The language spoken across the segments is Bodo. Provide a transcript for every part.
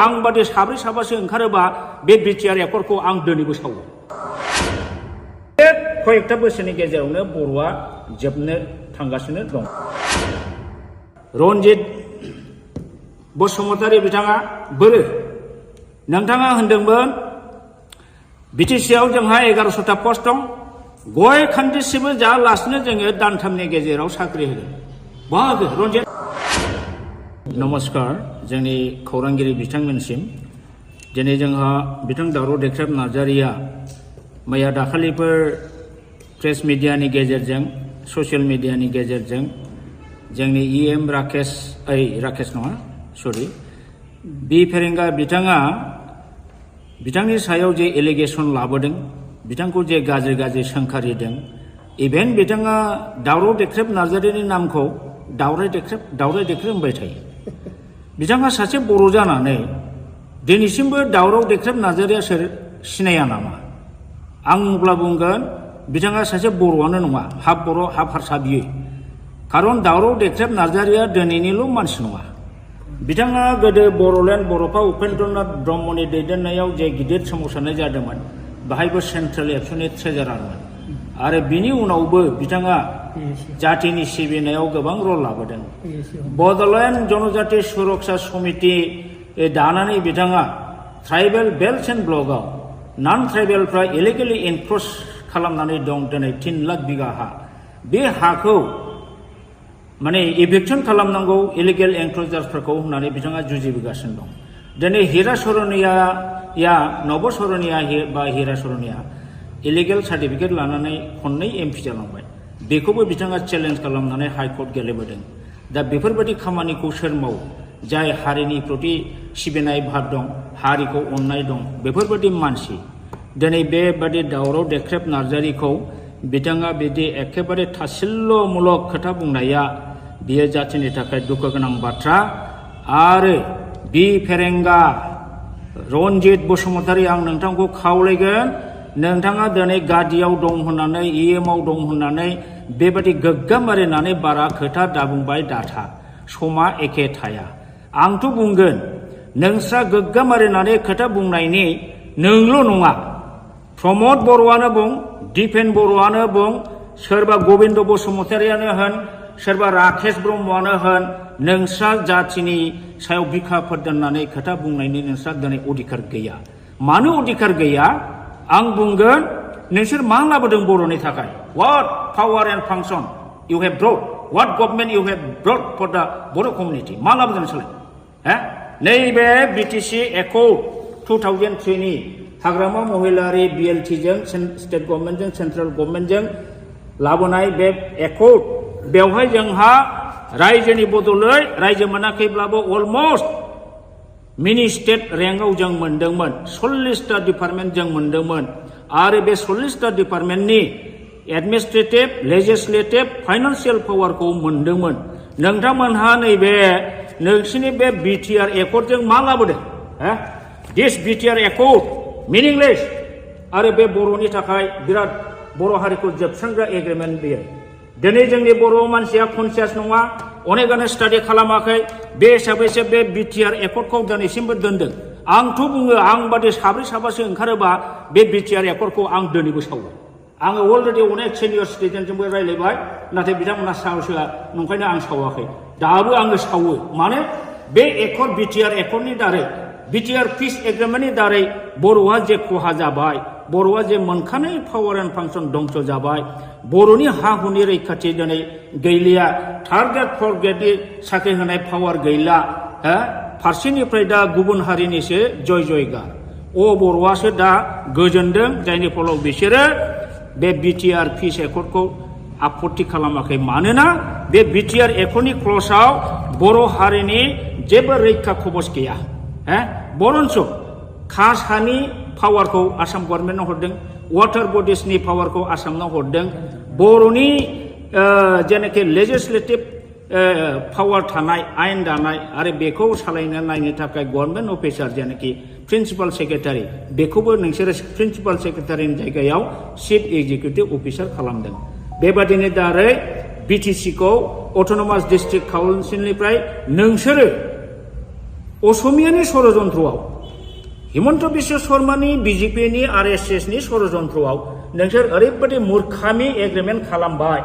आं बादि साब्रै साबासो ओंखारोबा बे बिटिआर एकर्डखौ आं दिनैबो सावो। कयेकटा बोसोरनि गेजेरावनो बर'आ जोबनो थांगासिनो दं। रन्जित बसुमतारी बिथाङा बोरो नोंथाङा होनदोंमोन बिटिसिआव जोंहा 1100टा पस्ट दं, गय खान्दिसेबो जायालासिनो जोङो दानथामनि गेजेराव साख्रि होगोन। बाहागो रन्जित। नमस्कार जोंनि खौरांगिरि बिथांमोनसिम। दिनै जोंहा बिथां दावराव देख्रेब नार्जारिया मैया दाखालिफोर प्रेस मिडियानि गेजेरजों ससियेल मिडियानि गेजेरजों जोंनि राकेश नङा सरि बि फेरेंगा बिथाङा बिथांनि सायाव जे एलिगेसन लाबोदों, बिथांखौ जे गाज्रि सोंखारिदों, इभेन बिथाङा दावराव देख्रेब नार्जारिनि नामखौ दावराय देख्रेब होनबाय थायो। बिथाङा सासे बर' जानानै दिनैसिमबो दावराव देख्रेब नार्जारिया सोर सिनाया नामा? आं अब्ला बुंगोन बिथाङा सासे बर'आनो नङा, हाफ बर' हाफ हारसा बियो। खारन दावराव देख्रेब नार्जारिया दिनैनिल' मानसि नङा। बिथाङा गोदो बर'लेण्ड बर'फा उपेन्द्रनाथ ब्रह्मनि दैदेननायाव जे गिदिर सोमावसारनाय जादोंमोन, बाहायबो सेन्ट्रेल एबसुनि ट्रेजारारमोन। आरो बिनि उनावबो बिथाङा जातिनि सिबिनायाव गोबां रल लाबोदों। बड'लेण्ड जनजाति सुरक्षा समिति दानानै बिथाङा tribal belt and ब्लकआव non ट्राइबेलफ्रा illegally एनक्रच खालामनानै दं दिनै 3 लाख बिगा हा। बे हाखौ माने इभिक्सन खालामनांगौ इलिगेल एनक्रचार्सफोरखौ होननानै बिथाङा जुजिबोगासिनो दं। दिनै हिरा सरनिया इलिगेल सार्टिफिकेट लानानै खननै एमपि जालांबाय। बेखौबो बिथाङा चेलेन्ज खालामनानै हाइकर्ट गेलेबोदों। दा बेफोरबायदि खामानिखौ सोर मावो? जाय हारिनि प्रति सिबिनाय भाब दं, हारिखौ अननाय दं, बेफोरबायदि मानसि। दिनै बेबादि दावराव देख्रेब नार्जारिखौ बिथाङा बिदि एखेबारे थासिल्यमूलक खोथा बुंनाया बियो जातिनि थाखाय दुखु गोनां बाथ्रा। आरो बि फेरेंगा रन्जित बसुमतारी, आं नोंथांखौ खावलायगोन, नोंथाङा दिनै गादियाव दं होननानै इएमआव दं होननानै बेबादि गोग्गाम मारिनानै बारा खोथा दाबुंबाय दाथा। समा एखे थाया। आंथ' बुंगोन नोंस्रा गोग्गाम मारिनानै खोथा बुंनायनि नोंल' नङा, प्रमद बर'आनो बुं, दिपेन बर'आनो बुं, सोरबा गबिन्द बसुमतारियानो होन, सोरबा राकेश ब्रह्मआनो होन, नोंस्रा जातिनि सायाव बिखाफोर दोननानै खोथा बुंनायनि नोंस्रा दिनै अधिकार गैया। मानो अधिकार गैया? आं बुंगोन नोंसोर मा लाबोदों बर'नि थाखाय? What power and function you have brought? What government you have brought for the Boro community? मा लाबोदों नोंसोरलाय? नैबे बिटिसि एकर्ड 2003 नि हाग्रामा महिलारि बिएलटिजों स्टेट गभर्नमेन्टजों सेन्ट्रेल गभर्नमेन्टजों लाबोनाय बे एकर्ड, बेवहाय जोंहा रायजोनि बदलै रायजो मोनाखैब्लाबो अलमस्ट मिनि स्टेट रेंकआव जों मोनदोंमोन। 40टा डिपार्टमेन्ट जों मोनदोंमोन। आरो बे 40टा डिपार्टमेन्टनि एडमिनिस्ट्रेटिभ, लेजिस्लेटिभ, फाइनान्सियेल पावारखौ मोनदोंमोन। नोंथांमोनहा नैबे नोंसिनि बे बिटिआर एकर्डजों मा लाबोदों? दिस बिटिआर एकर्ड मिनिंलेस। आरो बे बर'नि थाखाय बिराद बर' हारिखौ जोबस्रांग्रा एग्रिमेन्ट बेयो। दिनै जोंनि बर' मानसिया कनसियास नङा, अनेकानो स्टाडि खालामाखै। बे हिसाबैसो बे बिटिआर एकर्डखौ दिनैसिमबो दोनदों। आंथ' बुङो आं बादि साब्रै साबासो ओंखारोबा बे बिटिआर एकर्डखौ आं दिनैबो सावो। आङो अलरेडि अनेक सिनियर सिटिजेनजोंबो रायज्लायबाय, नाथाय बिथांमोनहा साहस होआ, नंखायनो आं सावाखै। दाबो आङो सावो। मानो? बे एकर्ड बिटिआर एकर्डनि दारै, बिटिआर पिस एग्रिमेन्टनि दारै बर'आ जे खहा जाबाय, बर'आ जे मोनखानाय पावार एन्ड फांसन दंस' जाबाय, बर'नि हा हुनि रैखाथि दिनै गैलिया, थार्ड ग्रेड फर्थ ग्रेडनि साख्रि होनाय पावार गैला। फारसेनिफ्राय दा गुबुन हारिनिसो जयगार। बर'आसो दा गोजोनदों, जायनि फलाव बिसोरो बे बिटिआर पिस एकर्डखौ आपत्ति खालामाखै। मानोना बे बिटिआर एकर्डनि क्लजआव बर' हारिनि जेबो रैखा कवच गैया। बरन्स कास्ट हानि पावारखौ आसाम गभर्नमेन्टनो हरदों, वाटार बडिसनि पावारखौ आसामनो हरदों, बर'नि जेनाखि लेजिस्लेटिभ पावार थानाय, आयेन दानाय आरो बेखौ सालायनो नायनो थाखाय गभर्नमेन्ट अफिसार जेनाखि प्रिन्सिपाल सेक्रेटारि, बेखौबो नोंसोरो प्रिन्सिपाल सेक्रेटारिनि जायगायाव चिफ एग्जिकिउटिभ अफिसार खालामदों। बेबादिनो दारै बिटिसिखौ अट'नमास डिस्ट्रिक्ट काउन्सिलनिफ्राय नोंसोरो असमियानि षड़यन्त्रआव हिमन्त बिश्व शर्मानि बिजेपिनि आरएसएसनि षड़यन्त्रआव नोंसोर ओरैबायदि मूर्खामि एग्रिमेन्ट खालामबाय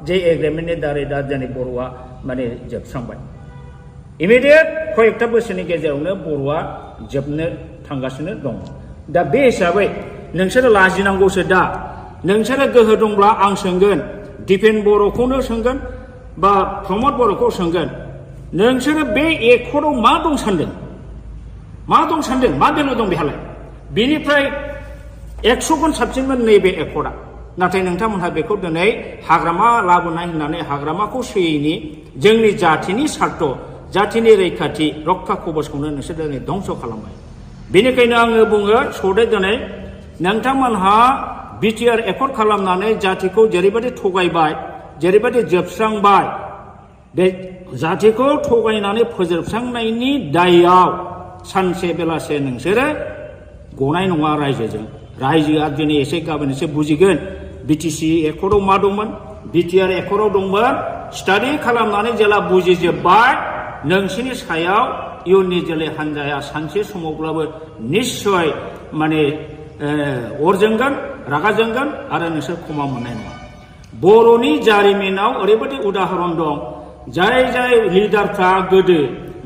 जे एग्रिमेन्टनि दारै दा जोंनि बर'आ माने जोबस्रांबाय इमिडियेट कयेकथा बोसोरनि गेजेरावनो बर'आ जोबनो थांगासिनो दं दा बे हिसाबै नोंसोरो लाजिनांगौसो दा नोंसोरो गोहो दंब्ला आं सोंगोन दिपेन बर'खौनो सोंगोन बा प्रमद बर'खौ सोंगोन नोंसोरो बे एकर्डआव मा दं सानदों मा बेलु दं बेहालाय बेनिफ्राय 100 गुन साबसिनमोन नैबे एकर्डआ नाथाय नोंथांमोनहा बेखौ दिनै हाग्रामा लाबोनाय होननानै हाग्रामाखौ सोयैनि जोंनि जाथिनि सार्थ जाथिनि रैखाथि रक्षा कवचखौनो नोंसोर दिनै धंस खालामबाय बेनिखायनो आङो बुङो सौदे दिनै नोंथांमोनहा बिटिआर एकर्ड खालामनानै जातिखौ जेरैबायदि थगायबाय जेरैबायदि जोबस्रांबाय बे जातिखौ थगायनानै फोजोबस्रांनायनि दायआव सानसे बेलासे नोंसोरो गनाय नङा रायजोआ दिनै एसे गाबोन एसे बुजिगोन बिटिसि एकर्डआव मा दंमोन बिटिआर एकर्डआव दंमोन स्टाडि खालामनानै जेला बुजिजोब्बाय नोंसिनि सायाव इयुननि जोलै हान्जाया सानसे समावब्लाबो निश्चय माने अर जोंगोन रागा जोंगोन आरो नोंसोर क्षमा मोननाय नङा बर'नि जारिमिनाव ओरैबायदि उदाहरन दं जाय लिडारफ्रा गोदो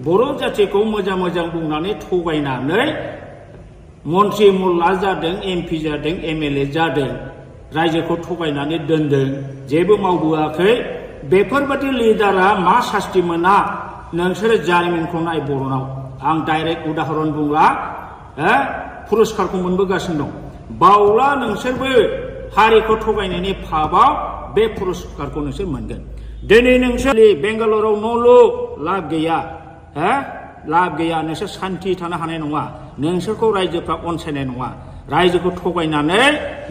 बर' जातिखौ मोजां बुंनानै थगायनानै मन्त्रि मुल्ला जादों एमपि जादों एमएलए जादों रायजोखौ थगायनानै दोनदों जेबो मावबोआखै बेफोरबायदि लिडारा मा सास्ति मोना नोंसोरो जारिमिनखौ नाय बर'नाव आं डाइरेक्ट उदाहरन बुंला पुरस्कारखौ मोनबोगासिनो दं बावला नोंसोरबो हारिखौ थगायनायनि फाबाव बे पुरस्कारखौ नोंसोर मोनगोन दिनै नोंसोर बेंगालराव न'लु लाब गैया नोंसोर सान्थि थानो हानाय नङा नोंसोरखौ रायजोफ्रा अनसायनाय नङा रायजोखौ थगायनानै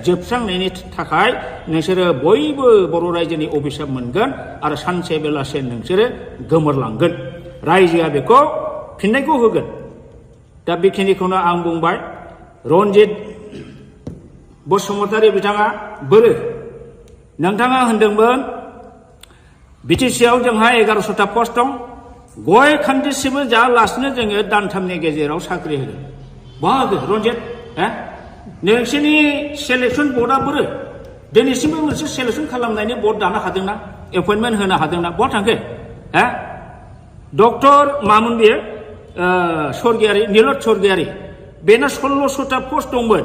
जोबस्रांनायनि थाखाय नोंसोरो बयबो बर' रायजोनि अभिशाप मोनगोन आरो सानसे बेलासे नोंसोरो गोमोरलांगोन रायजोआ बेखौ फिननायखौ होगोन दा बेखिनिखौनो आं बुंबाय रन्जित बसुमतारी बिथाङा बोरो नोंथाङा होनदोंमोन बिटिसिआव जोंहा 1100टा पस्ट दं गय खान्दिसेबो जायालासिनो जोङो दानथामनि गेजेराव साख्रि होगोन बहा होगोन रन्जित नोंसोरनि सेलेक्सन बर्डआ बोरो दिनैसिमबो मोनसे सेलेक्सन खालामनायनि बर्ड दानो हादोंना एपइन्टमेन्ट होनो हादोंना बहा थांखो डक्टर मामोन बेयो स्वर्गियारि नीलत स्वर्गियारि बेना 1600टा पस्ट दंमोन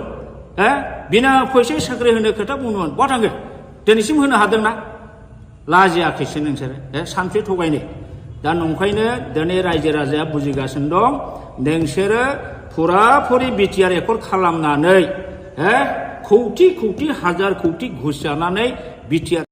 बिना फैसायै साख्रि होनो खोथा बुंदोंमोन बहा थांखो दिनैसिम होनो हादोंना लाजियाखैसो नोंसोरो सानफ्रि थगायनो दा नंखायनो दिनै रायजो राजाया बुजिगासिनो दं नोंसोरो फुराफुरि बिटिआर एकर्ड खालामनानै खौटि हाजार खौटि घुस जानानै बिटिआर